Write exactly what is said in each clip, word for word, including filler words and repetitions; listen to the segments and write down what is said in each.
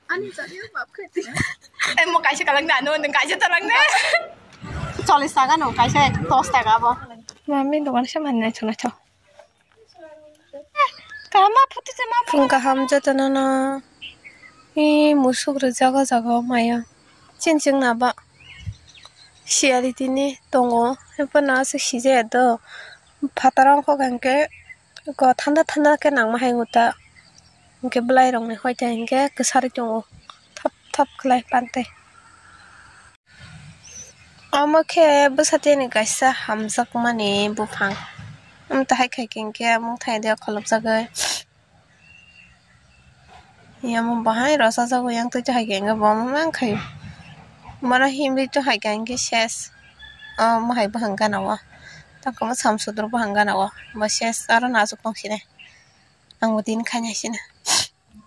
Ani jani bab khati. Eh, mo kaisa kalang da, no, nung kaisa talang da. Chollish taka no, kaisa ek dos taka bo. Mami dogan se mani nai chona cho. Kama phuti se ma. Phung kaham jotono no. I musuk rok jaga jaga o maya. Chin ching na ba. Siyari tini tongo. Haikhe no aswk sijaya do. Phataro wngkha hwnkhe. Eko thanda thanda khe nangma hai wngkha. Hinkhe bwlairokni hoite hinkhe kwsarwi tongo, thop thop khlai pantwi. Omo khe bwsatini kaisa hamjakmani buphang. Amtahai khaikhe hinkhe amung thai de kholopjagwi. Yamo bahai rwchajagwi yang twi to hai khe hinkhe bo omo mang khaio. Bono himwi to hai khe hinkhe ses. Omo hai buphang gana o. Tamo samsudruk buphang gana o. Bo ses aro nasuk tong sini. Ang bo tini khaina sina.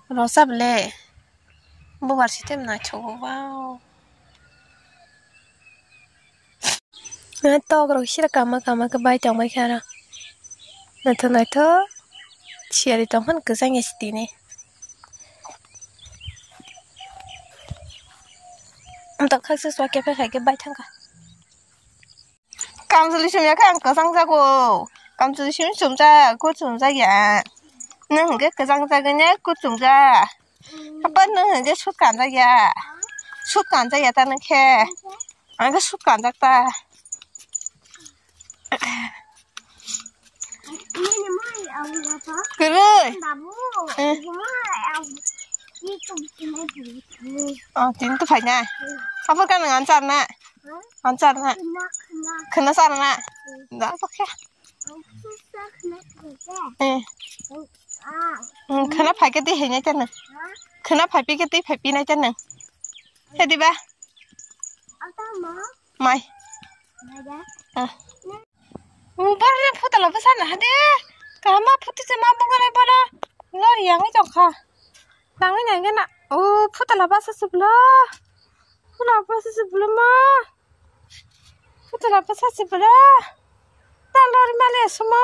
Rosa ble. Bubar sitem naithogo, wow. Tok rok sira kama kama khe bai tongbai khe aro. Naithok naithok. Siyari tongphano kwchang ya sitini. Tok khaksa sua kepha khai khe bai thangkha. Kamchwlwi chumya khe ang kwchang jago. Kamchwlwi chumya chumjak, kut chumjak ya. Nwng hwnkhe kwchang jagwi ne kut chumjak. Apa nwng hwnkhe sut kanjak ya. Sut kanjak ya ta nwng khe. Ang khe sut kanjak ta. Kwrwi. Eh. Oh, tini to phaina. Apa ka nwng answer na? Answer na. Khna sar na. Da, okay. Eh. Hmm, khana phaikhe twi hainai tene. Khana phaipikhe twi phaipinai tene. He diba? Mai. Hmm. Borok ni photo labo sana hade. Kama photo se ma bungalai bono. Lori yang i tongkha. Nangwi nangwi na. O photo labo asa sublo. Photo labo asa sublo ma. Photo labo sachi bwla. Ta lori male sumo.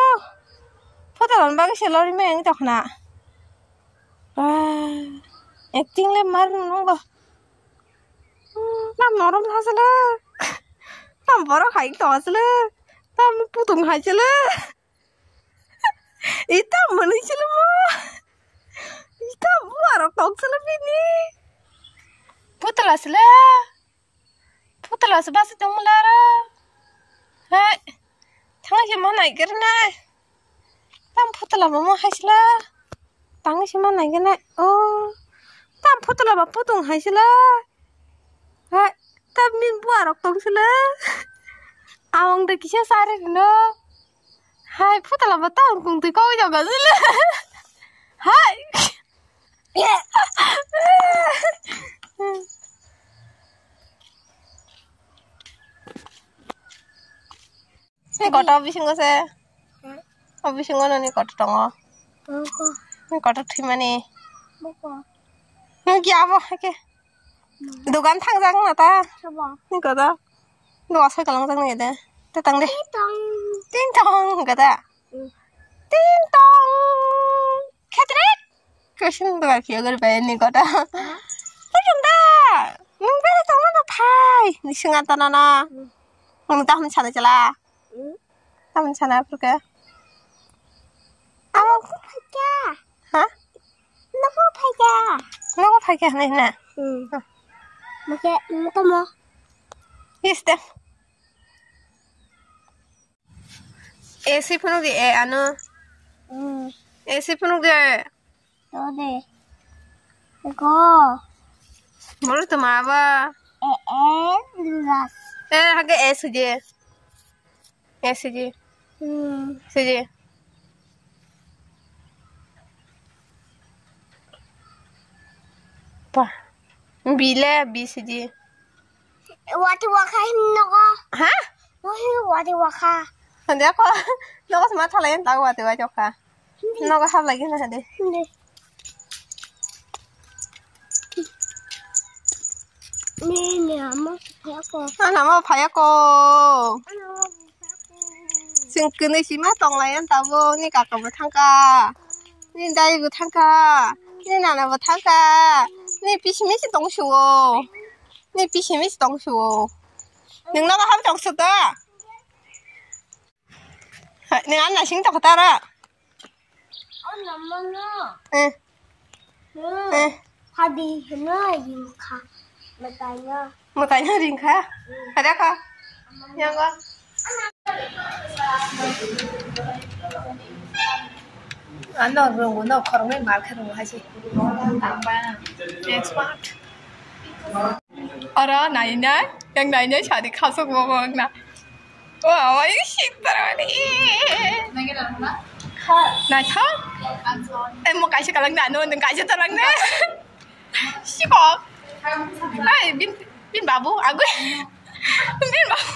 Photo lani bagwi se lori maya wngwi tongkha na. Ah, acting le mar nungo. Tam norom hasle. Tam borok hai tong hasle. Tam putung hai chile. Ita mani chile mo. Ita buarok tong chile bini. Photo la chile. Putla se basi tongmwla aro. Hai. Thangwi se ma naiger nai. Tam putla bo ma haisla. Tangwi se ma naiger nai. Oh. Tam putla ba putung haisla. Hai. Tam min buarok tongsla. Awang de kisa sari rino. Hai, putla ba tam kung twi koi jaga sila. Hai. Ni koto bisingo se. Hmm? O bisingo no ni koto tongo. Boko. Ni koto thwimani. Boko. Ni ki abo ke. Hmm. Dogan thangjak na ta. Sabo. Ni koto. Ni wasai kalang jak ni de. Ta tang de. Ting tong. Ting tong kata. Hmm. Ting tong. Khetrik. Kaisa nwng dogar khiya gori bai ni kota. Huh? Oi nwng da. Nwng bere tongma no phai. Ni swnga tana na. Hmm. Nwng tahun sana chala. Hmm. Tahun sana Afrika. Amo. Phaikha. Ha? Nogo phaikha. Nogo phaikha hinwi na. Hmm. Huh. Mokhe, mokhe mo. Yes, de. A C phunuk di, e, ano. Hmm. A C phunuk di. To de. Go. Bolo to ma ba. E, e, lugas. E, hake A C J. A C J. Hmm. C J. Pa. Bile B C J. Wati wakha hin nogo. Ha? Wahi wati wakha. Hande ko. Nogo sma thala yan tago wati wakha. Hindi. Nogo hap lagi na hande. Hindi. Ni ni amo phaya ko. Ana mo phaya ko. Ana mo phaya ko. Sing kene sima tong layan tabo ni kaka bo thangka. Ni dai bo thangka. Ni nana bo thangka. Ni Pisi misi tong suo. Ni pisi misi tong suo. Nung nogo ham tong suo ta? Nung an nasing tong tara? Eh. Eh. Hadi hino yungkha. Matanya. Matanya ringkha. Ada ka? Yang ka? Ano rungo no khoroknwi mar khe rungo hai se. Expert. Oro nainai, yang nainai sadi khasok bo wng na. O awa, i sik tarani. Naithok? Eh, mo kaisa kalang da, no, nung kaisa talang da. Sikok. Ai, bin, bin babu, agui. Bin babu.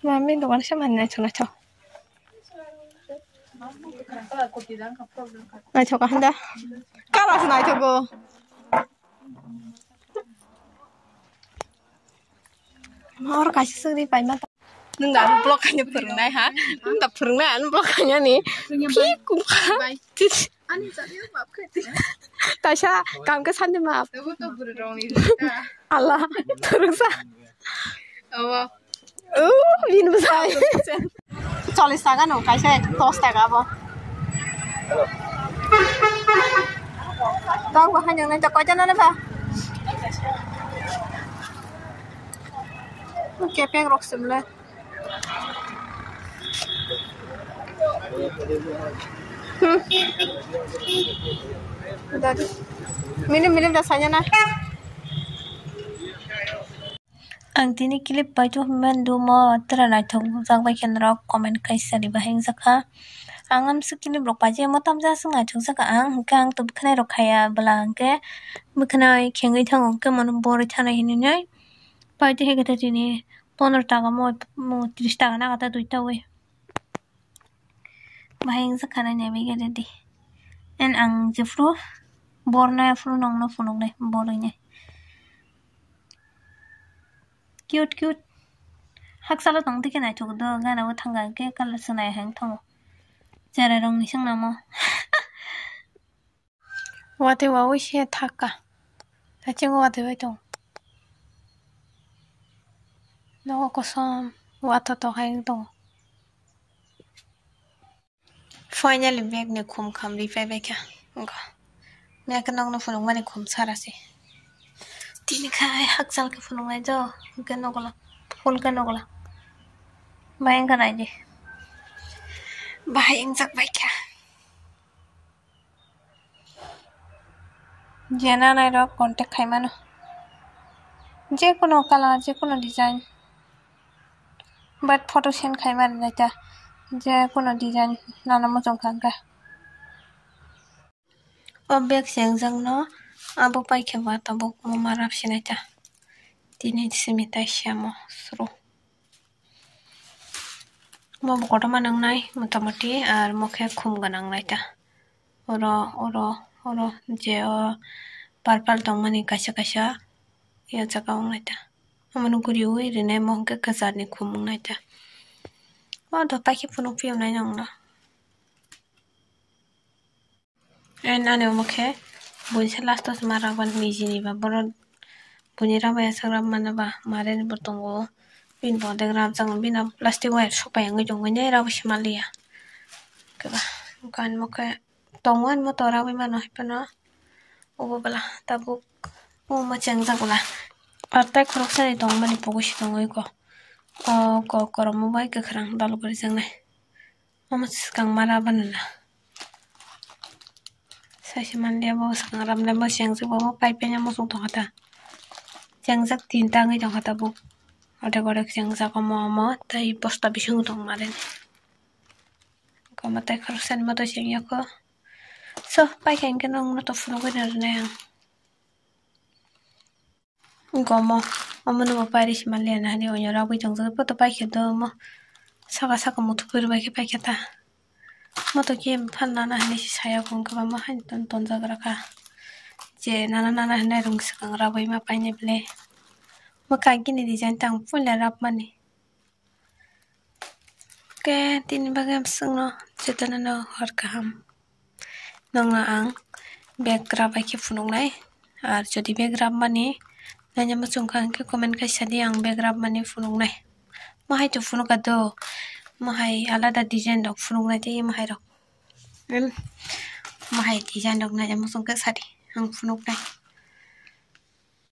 Mami, dokan sa man naithok, naithok. Naithok kaham da. Kalas naithogo. Mor kaisa sugri paima. Nung da vlog khaina phwrwngnai ha. Nung da phwrwngnai, ang vlog khaina ni. Phi kukha. Kaisa kam khe sandi ma. Allah, phwrwngsa. Abo. Uh, bini bwsai. Chollish taka no, kaisa ek dos taka bo. Tong bo haino nai, koita na ba? Kepeng rok simle. Hmm. Milim milim da sanya na. Ang tini clip paithok hinmani dumo, tere naithok nukjak bai khe norok comment kaisa ri bahai wngjakha. Ang amswk clip rok paijak, mo tamjak aswk naithok jakha ang, hwnkhe ang tubukhe nairok khaiya bwla hwnkhe bwkhanai khengwi thango, hwnkhe mono borwi thanai hinwi nai paithaikhe tini pondro taka mo, mo tris taka naka ta duita wi. Bahai wngjakha nai naiwi khe ready. And ang jephuru bornai aphuru nongno phunuknai borwinai. Cute, cute. Hakchalo tong dikhe naithok do, gana o thangkha hwnkhe colour swnai hai wngthango. Cherai rokni swngnamo. Watwi wawi se thakka. Hachingo watwi bai tongo. Nogo kosom watwi tongo hai wng tongo. Finally bag ni khum kham ri phai bai kha. Wngkha. Mia khe nokno phunukmani khum sara se. Tini khai hakchal khe phunuknai do. Hwnkhe nokla. Phul khe nokla. Bai wngkha naidi. Bahai wngjak bai kha. Je nanai rok contact khai mano. Je kono colour, je kono design. But photo send khai mano naita. Je kono design nana muchung kha wngkha. O bag se wngjakno abo paikhe ba tabuk omo ma rap se naita. Tini simi tai se omo suru. Omo bo kotorma nwngnai motamoti, ar omo khe khum gwnang naita. Oro, oro, oro je o purple tongmani kaisa kaisa ya jaga wng naita. Omono guriwi rinai omo hwnkhe kwcharni khum wng naita. O do paikhe phunuk phiyoknai nongno. Nani omo khe buini se last o se ma raban nijini ba borok buini rabai aswk rab mano ba mare ni bo tongo bini bo dek rab jang bini plastic wire sopai wngwi tongo nai rabo se manliya khe ba ani omo khe tongo ani moto rabai mano hai phano obo bwla tabuk omo chengjak bwla ar tai khoroksa ni tongmani pogo se tongwi kho o kok korom bai kwkhwrang dal gurijaknai. Omo swkang ma rab anw na. Saisa manliya bo swkang rab nai bo chengjak bo pipe nya muchung tongkha ta. Chengjak tinta wngwi tongkha ta bo. Odek odek chengjak omo omo tei bosta bisingo tong mare. Omo tei khoroksa ni moto chengya kho. So paikha hinkhe nwng no to phunugwi rwnai ang. Gomo omono bo pairi se manliya na hani oino rabwi tongjak poto paikhe do omo saka saka muthupui rwbaikhe paikhe ta moto khe phalna na hinwi se saya kung kwbangma haino ton tonjak rwkha je nana nana hinwi rwng swkang rabwi ma painai bwle omo kagini design tang puila rabmani. Khe tini bagwi ang swngno jotono no hor kaham. Nokno ang Bag rab bai khe phunuknai. Ar jodi bag rab mani naina muchung kha hwnkhe comment khai sadi, ang bag rab mani phunuknai. Mahai to phunukha do, mahai alada design rok phunuknai tei mahai rok. Em, mahai design rok naina muchung khe sadi, ang phunuknai.